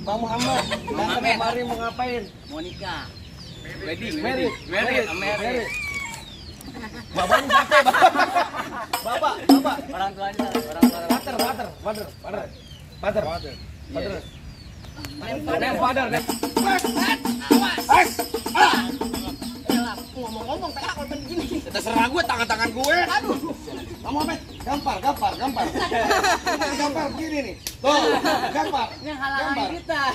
Bang Muhammad. Datang kemari mau ngapain? Mau nikah. Merit. Bapaknya siapa ya, Bapak? Orang tuanya, orang tua. Father. Father. Ngomong-ngomong kayak kalau begini. Terserah gue, tangan gue. Aduh. Kamu apa? Gampar. Gampar begini nih. Tuh, gampar. Yang halangan kita.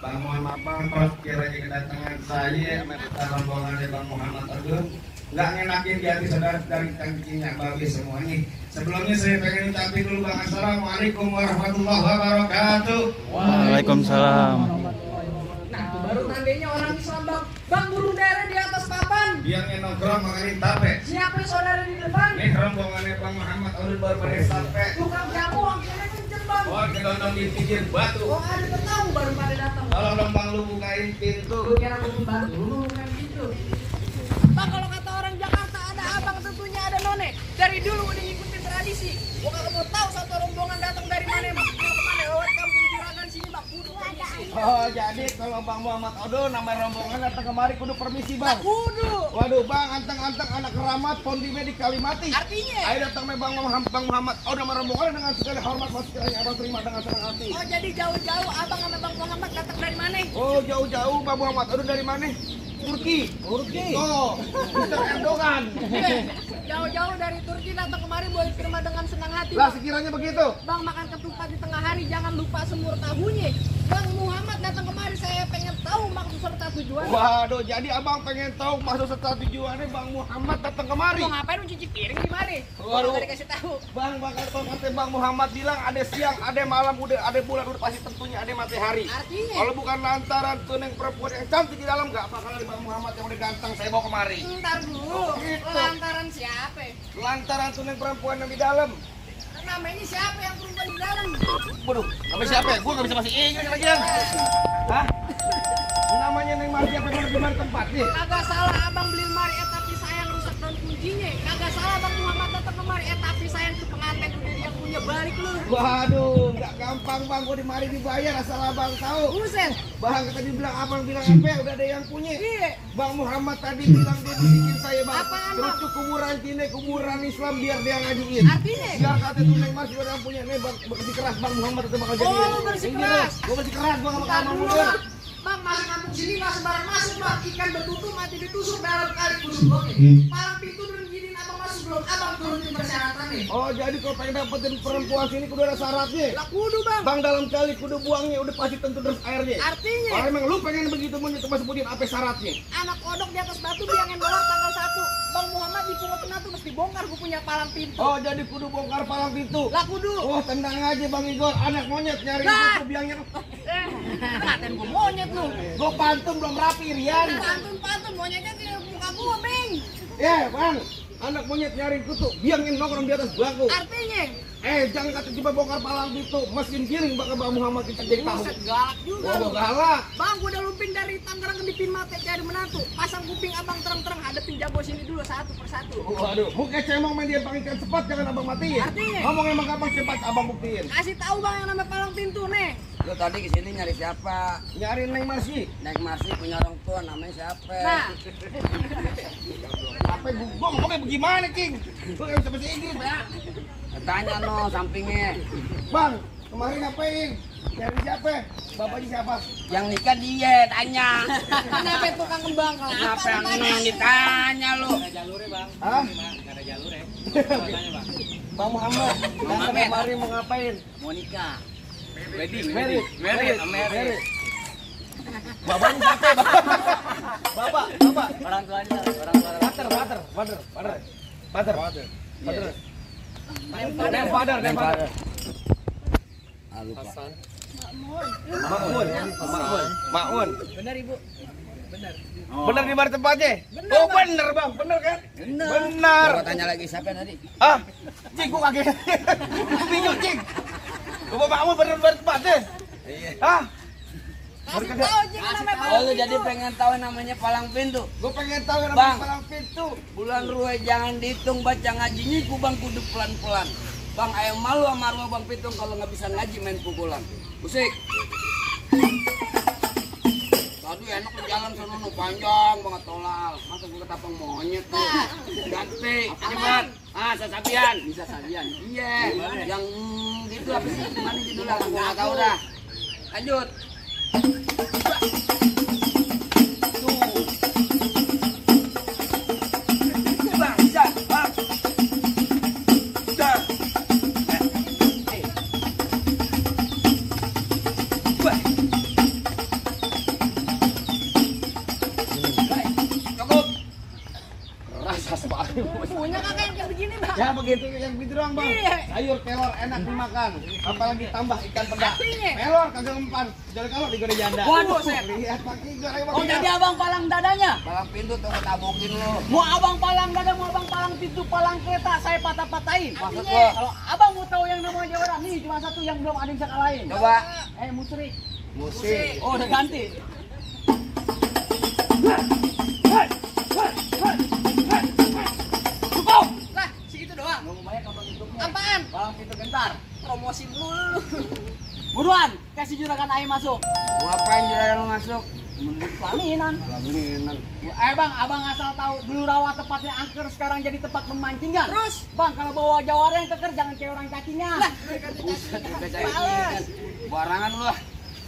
Bang mohon maaf bang, pas kiranya kedatangan saya meminta rombongan dari Bang Muhammad Agung nggak ngenakin di hati saudara dari cangkingnya babi semuanya. Sebelumnya saya pengen ucapin dulu bang, assalamualaikum warahmatullahi wabarakatuh. Waalaikumsalam. Nah, baru tandanya orang Islam bang burung daerah di atas papan. Dia nongkrong makanin tape. Siapa saudara di depan? Ini rombongannya Bang Muhammad Agung baru pada sampai. Tukang jamu akhirnya kenceng bang. Oh kedondong di pinggir batu. Oh ada tahu baru pada datang. Tolong dong bang lu bukain pintu. Lu kira mau membantu, lu bukan gitu. Bang kalau kata orang Jakarta ada abang tentunya ada none. Dari dulu udah ngikutin tradisi. Gua kagak mau tahu satu rombongan datang dari mana bang. Mau kemana? Lewat kampung Juragan sini bang. Kudu permisi. Oh, jadi kalau Bang Muhammad Odo nama rombongan datang kemari kudu permisi, Bang. Kudu. Waduh, Bang, anteng-anteng anak keramat pondime di Kalimati. Artinya? Ayo datang me Bang Muhammad Odo nama rombongan dengan segala hormat masih kiranya Abang terima dengan senang hati. Oh jadi jauh-jauh abang sama bang Muhammad datang dari mana? Oh, jauh-jauh Bang Muhammad Odo dari mana? Turki. Oh, Mr. Erdogan. Jauh-jauh dari Turki datang kemari boleh terima dengan senang hati. Lah Bang. sekiranya begitu. Bang makan ketupat di tengah hari jangan lupa semur tahunya. Bang Muhammad datang kemari saya pengen tahu maksud serta tujuan. Waduh, jadi Abang pengen tahu maksud serta tujuannya Bang Muhammad datang kemari. Mau ngapain lu cuci piring di mari? Waduh. Gua dikasih tahu. Bang, kata Bang Muhammad bilang ada siang, ada malam, udah ada bulan, udah pasti tentunya ada matahari. Artinya? Kalau bukan lantaran tuneng perempuan yang cantik di dalam, nggak bakal ada Bang Muhammad yang udah ganteng saya bawa kemari. Ntar dulu. Gitu. Lantaran siapa? Lantaran tuneng perempuan yang di dalam. Namanya siapa yang perempuan di dalam? Waduh, namanya siapa ya? Gue nggak bisa masih ingat lagi yang. Hah? Namanya Neng Marti apa di mana tempatnya? Kagak salah abang beli mari tapi sayang rusak daun kuncinya. Kagak salah Bang Muhammad datang kemari tapi sayang tuh pengantin udah dia punya balik lu. Waduh, nggak gampang Bang, gue di mari dibayar asal Abang tahu. Buset. Bang tadi bilang Abang bilang apa? Udah ada yang punya. Iya. Bang Muhammad tadi bilang dia bisikin saya Bang. Apaan, Terus Bang? tuh kuburan Islam biar dia ngajuin. Artinya? Biar kata tuh Neng Mas udah yang punya nih Bang bersih keras Bang Muhammad itu bakal jadi. Oh, bersih keras. Gue bersih keras Bang sama Ntar kamu dulu mundur. Bang, masuk kampung sini nggak sembarang masuk bang. Ikan betutu mati ditusuk dalam kali kusuk oke. Palang pintu dan giniin abang masuk belum abang turunin persyaratannya. Oh jadi kalau pengen dapetin perempuan sini kudu ada syaratnya. Lah kudu bang. Bang dalam kali kudu buangnya udah pasti tentu terus airnya. Artinya Kalau emang lu pengen begitu menyentuh sebutin apa syaratnya? anak kodok di atas batu biangin dolar tanggal 1. Bang Muhammad di Pulau Tengah tuh mesti bongkar gue punya palang pintu. Oh jadi kudu bongkar palang pintu. Lah kudu. Oh tenang aja Bang Igor, anak monyet nyari Lah. itu biangnya. Ngatain gue monyet lu. Gue pantun belum rapi Rian. Pantun monyetnya di muka gue beng. Bang, anak monyet nyari kutu, biangin nongkrong di atas bangku. Artinya Jangan kata coba bongkar palang pintu, mesin giring bakal Bang Muhammad kita jadi tahu. Buset, galak juga. Oh, lu. galak. Bang, gua udah lumping dari Tangerang ke Dipin Mate cari menantu. Pasang kuping abang terang-terang, hadapin jago sini dulu satu persatu. Waduh, muka cemong main dia panggilkan cepat jangan abang matiin. Artinya? Ngomong emang gampang cepat abang buktiin. Kasih tahu bang yang namanya palang pintu nih. Lu tadi kesini nyari siapa? Nyariin Neng Marsi. Naik Marsi punya orang tua namanya siapa? Nah, Apa gua ngomongnya bagaimana, King? Gua enggak bisa bahasa Inggris, ya. Tanya no sampingnya. Bang, kemarin ngapain? Nyari siapa? Bapaknya siapa? Yang nikah dia, tanya. kenapa tukang kembang kelapa? Kenapa yang namanya? yang ditanya lu? Hah? Bang Muhammad, datang Muhammad. kemarin mau ngapain? Mau nikah. Merit. Merit. Bapaknya siapa, Bang? Bapak. Orang tuanya, orang tua. Father. Name father. Ah, lupa. Makmun. Benar ibu. Bener di mana tempatnya? Oh bener bang, bener kan? Bener. Gua tanya lagi siapa tadi? Ah, Cing, gua kaget. Bingung, Cing. Gua Makmun bener di tempatnya. Iya. Ah, Kasih tahu Cing yang namanya Oh, palang lu pintu. jadi pengen tahu namanya palang pintu? gua pengen tahu yang Bang. namanya palang pintu. Bulan ruwe jangan dihitung baca ngajinya kubang kudu pelan-pelan. Bang, ayam malu sama arwah Bang Pitung kalau nggak bisa ngaji main pukulan. Musik. Tadi enak ke jalan sono panjang banget tolal. Masa gua ketapang monyet tuh. Ganti, cepat. Ah, sasabian. Bisa sabian. Iya. Yang gitu apa sih? Mana judulnya? Gua nggak tahu dah. Lanjut. Bang, bisa, bang. Dah. Cukup. Rasa sekali. Punya kakak yang kayak begini bang. Ya begitu yang begitu doang bang. Iya. Sayur telur enak dimakan. Apalagi tambah ikan pedas. Artinya? Telur kagak mempan. Jadi kalau digoreng janda. Waduh, Sep. Lihat pakai goreng bang. Oh jadi abang palang dadanya? Palang pintu tuh gua tabukin lu. Mau abang palang dada, mau abang palang pintu, palang kereta, saya patah-patahin. Maksud Artinya, lo? kalau abang mau tahu yang namanya orang, nih cuma satu yang belum ada yang bisa kalahin. Coba. Musrik. Musik. Oh udah ganti. Cukup. Lah, si itu doang. Nunggu banyak abang hidupnya. Apaan? Palang pintu gentar. Promosi dulu. Buruan, kasih juragan air masuk. Mau ngapain juragan lu masuk? Pelaminan. Pelaminan. Bang, abang asal tahu dulu rawa tempatnya angker sekarang jadi tempat memancingan. Terus, bang kalau bawa jawara yang keker jangan kayak orang cacingan. Lah, Males. Barangan lu.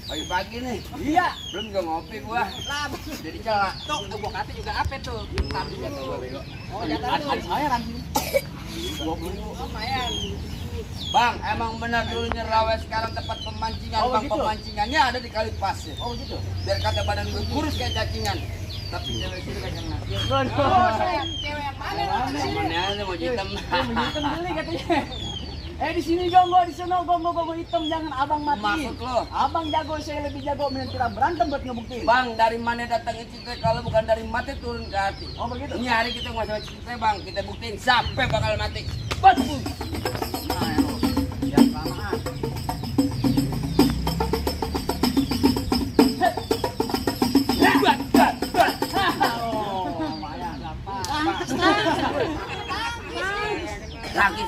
Pagi-pagi nih. iya. Belum juga ngopi gua. Lah, Jadi celak. tuh gua kata juga apa tuh? Ntar jatuh gua bego. Oh, jatah lu. Saya nanti. 20. Lumayan. Bang, emang benar dulunya rawa sekarang tempat pemancingan. Oh, Bang, gitu? pemancingannya ada di kali pasir. Oh gitu. Biar kata badan gue kurus kayak cacingan. Tapi cewek sini kagak kena. Oh, saya cewek yang mana datang sini? Temennya aja mau hitam. Hitam beli katanya. Di sini gongo, di sana gongo hitam jangan abang mati. Maksud lo? Abang jago, saya lebih jago, mending kita berantem buat ngebuktiin. Bang, dari mana datang itu teh kalau bukan dari mati turun ke hati. Oh begitu. Ini hari kita nggak sama cerita bang, kita buktiin siapa bakal mati. Betul. Nah, ya, jangan kelamaan.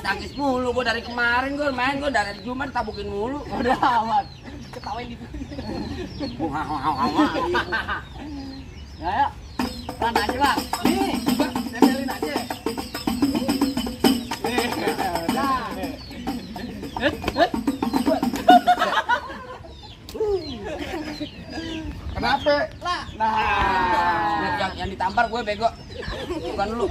Tangkis mulu gua dari kemarin gua main gua dari Jumat tabukin mulu. Udah amat. Ketawain gitu. Ya ya. Pelan aja lah. Nih, tempelin aja. Nah. Kenapa? Lah. Nah, yang ditampar gue bego. Bukan lu.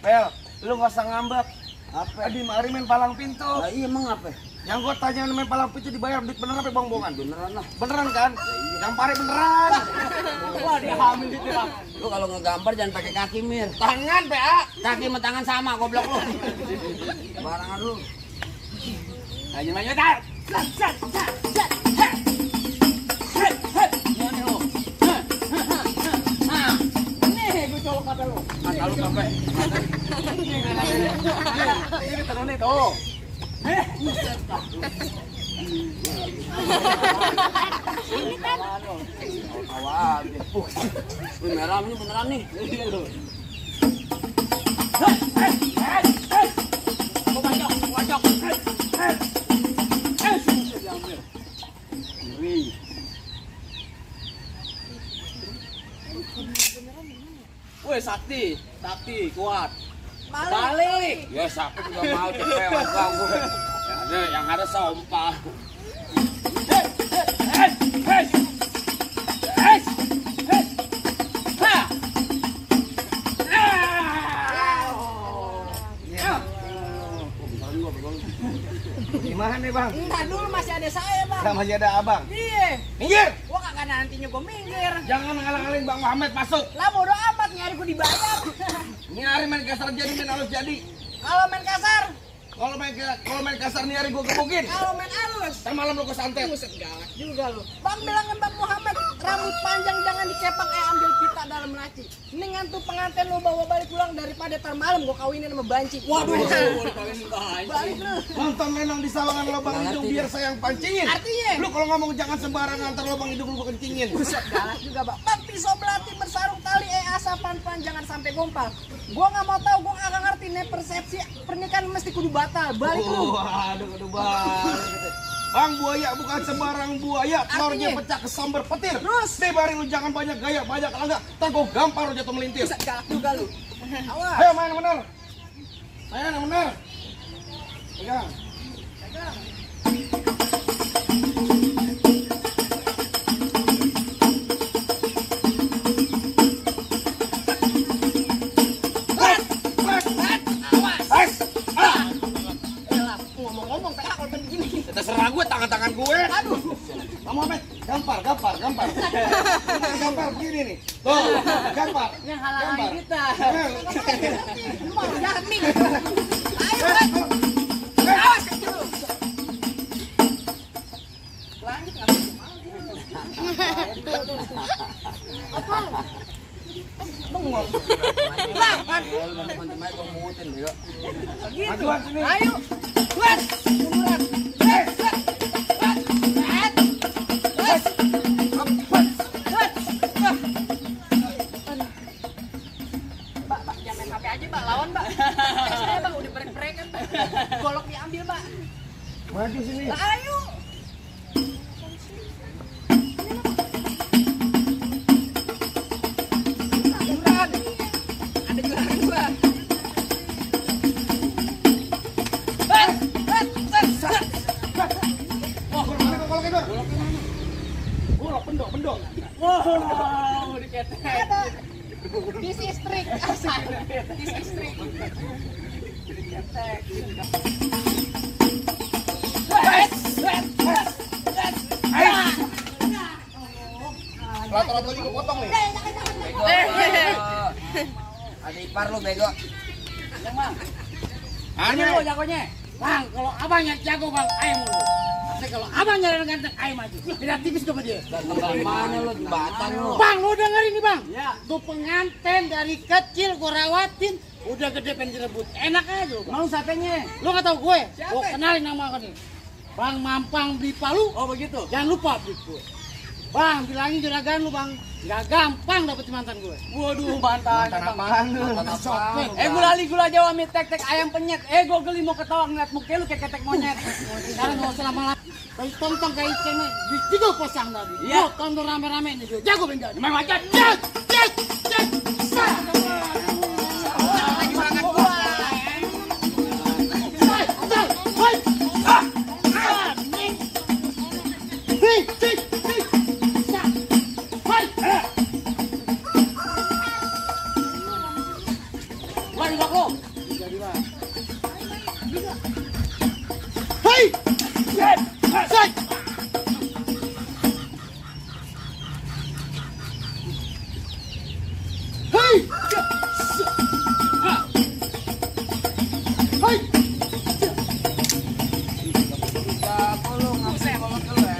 Pel, lu gak usah ngambek. Apa? Di mari main palang pintu. Lah iya emang apa? Yang gua tanya main palang pintu dibayar duit beneran apa bang-bongan? Beneran lah. Beneran kan? Yang pare beneran. Wah, dia hamil gitu, Bang. Lu kalau ngegambar jangan pakai kaki mir. Tangan, PA. Kaki sama tangan sama goblok lu. Barangan lu. Ayo maju tar. Sat sat sat sat. Hei. Ini lu. Nih, gua colok mata lu. Mata lu sampai. Ini tenun nih tuh. Tawa aja. Wih, merah ini beneran nih. Aku bajak. Wih. Woi, sakti, kuat. Balik. Ya, aku juga mau cepet abang gue. Yang ada sompah. Gimana nih bang? Entar dulu masih ada saya, Bang. Nah, masih ada abang. Iya. Minggir! Gua kagak nantinya gua minggir. Jangan ngalang-ngalin Bang Muhammad masuk. Lah bodo amat nyari gua dibayar. Ini hari main kasar jadi, main halus jadi. Kalau main kasar, Kalau main kasar nih hari gue gebukin. kalau main halus. Ntar malam lu ke santet. Buset galak juga lu. Bang bilangin Bang Muhammad, rambut panjang jangan dikepak ambil pita dalam laci. Mendingan tuh pengantin lu bawa balik pulang daripada tar malam gua kawinin sama banci. Waduh, balik lu. Nonton menang di sawangan lubang hidung biar saya yang pancingin. Artinya? Lu kalau ngomong jangan sembarangan ntar lubang hidung lu gua kencingin. Buset galak juga, Bang. Bang pisau belati bersarung tali asapan pan jangan sampai gompal. Gua nggak mau tahu, gua kagak ngerti nih persepsi pernikahan mesti kudu batal. Balik lu. Aduh balik. Bang, buaya bukan sembarang buaya, telurnya Artinya? pecah kesambar petir. Terus? Nih bari lu jangan banyak gaya, banyak langga, ntar gua gampar lu jatuh melintir. Buset galak juga lu. Awas. Ayo main yang bener. Main yang bener. Pegang. Ngomong-ngomong PH kalau begini. Terserah gue, tangan-tangan gue. Aduh. Kamu apa? Gampar. Gampar begini nih. Tuh, gampar. Yang halangi kita. Eh, Lu mau jahat nih. Ayo, awas kecil lu. Lanjut nggak? Apa? Bengong. Lah, kan. Gitu. Majuan sini. Ayo. Buat. Munduran. Mbak, jangan main HP aja, Mbak. Lawan, Mbak. Saya, Bang, udah break-breakan, Mbak. Golok diambil, Mbak. Maju sini. Lah, ayo. Munduran. Ada jualan gua. Pendok. Wow, diketek. Ada. This is trick. This is trick. Diketek. Rata-rata juga potong nih. Ada ipar lu bego. Yang Bang. Aneh. Ini lo jagonya. Bang, kalau abangnya jago Bang, ayam mulu. Tapi kalau abangnya ganteng, ayam maju. Beda tipis sama dia. Mana lu di Batang lu? Bang, lu dengerin nih Bang. Ya. Tuh pengantin dari kecil gua rawatin, udah gede pengen direbut. Enak aja Bang. Mau satenya? Lu nggak tahu gue? Siapa? Gua kenalin nama kan nih. Bang Mampang beli Palu. Oh begitu. Jangan lupa beli gue. Bang, bilangin juragan lu Bang. Gak gampang dapet mantan gue. Waduh, mantan apaan lu? Sopet. gula Jawa mie tek ayam penyet. Gua geli mau ketawa ngeliat muka lu kayak ketek monyet. Sekarang gak usah lama-lama. Kayak tonton kayak Iceng nih. Di situ pasang tadi. Iya. Lu tonton rame-rame nih. Gue jago benda. Main aja. Cek. Sah. Lagi serangan gua.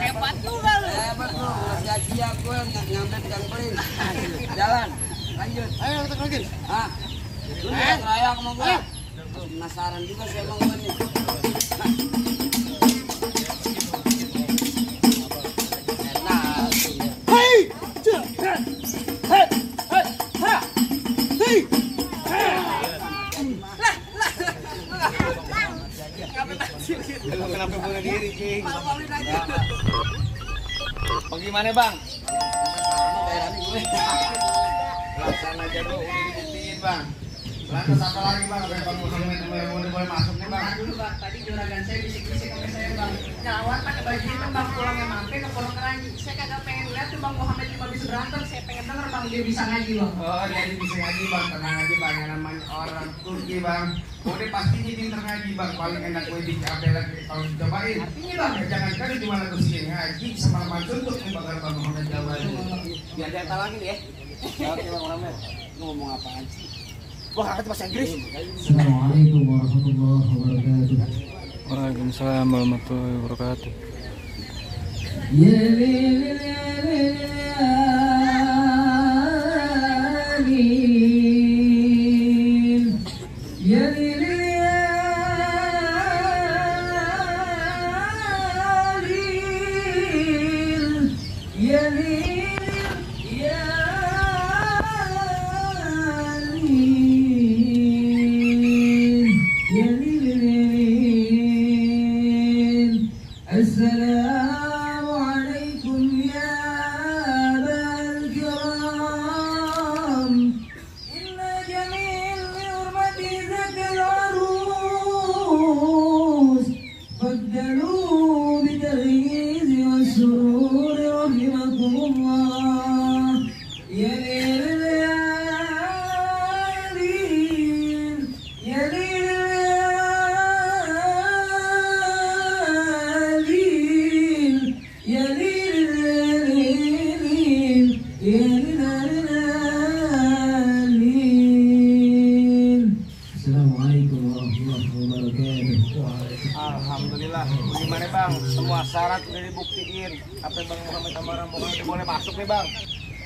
Hebat juga lu. Hebat lu, sia-sia gue nyampe gang pelin. Jalan, lanjut. Ayo kita lagi. Ah, lu lihat raya sama gue. Tuh, penasaran juga sih emang gue nih. Lu kenapa bunuh diri, Cing? Malu-maluin aja. Bagaimana, Bang? Laksana aja Bu, udah dibuktiin, Bang. Lantas apa lagi bang? Kayak Bang Muhammad yang boleh masuk nih bang. Nah, dulu bang, tadi juragan saya bisik-bisik sama saya bang. Nyawar pakai baju hitam bang, pulangnya mampir ke Pondok Keranji. Saya kagak pengen lihat tuh bang Muhammad cuma bisa berantem. Saya pengen denger bang dia bisa ngaji bang. Oh jadi bisa ngaji bang, tenang aja bang. Yang namanya orang Turki bang. Udah pasti dia pinter ngaji bang. Paling enak gue di kabel kalau dicobain. Artinya bang, Ya, jangan kan cuma lagu sini ngaji sama untuk nih bakal Bang Muhammad Jawa ini. Biar dia tahu lagi deh ya. Oke Bang Muhammad. Lu ngomong apaan sih? Gua ngerti bahasa Inggris. Assalamualaikum warahmatullahi wabarakatuh. Waalaikumsalam warahmatullahi wabarakatuh. Ya lil ya lil ya lil ya lil ya السلام عليكم يا أبا الكرام إن جميل بحرمة ذاك العروس بدلوا بالتغيير والسرور رحمكم الله يا ليل يا ليل يا Assalamualaikum warahmatullahi wabarakatuh. Alhamdulillah. Bagaimana Bang? Semua syarat udah dibuktiin. Apa Bang Muhammad sama rombongan udah boleh masuk nih Bang?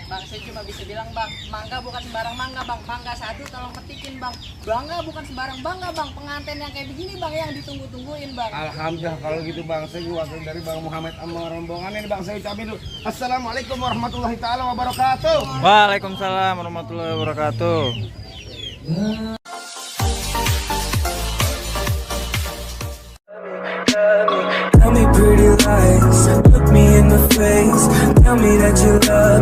Bang, saya cuma bisa bilang bang, mangga bukan sembarang mangga bang, mangga satu tolong petikin bang, bangga bukan sembarang bangga bang, pengantin yang kayak begini bang yang ditunggu-tungguin bang. Alhamdulillah kalau gitu Bang, saya wakil dari Bang Muhammad sama rombongan ini Bang, saya ucapin dulu. Assalamualaikum warahmatullahi taala wabarakatuh. Waalaikumsalam warahmatullahi wabarakatuh. Tell me pretty lies, look me in the face. Tell me that you love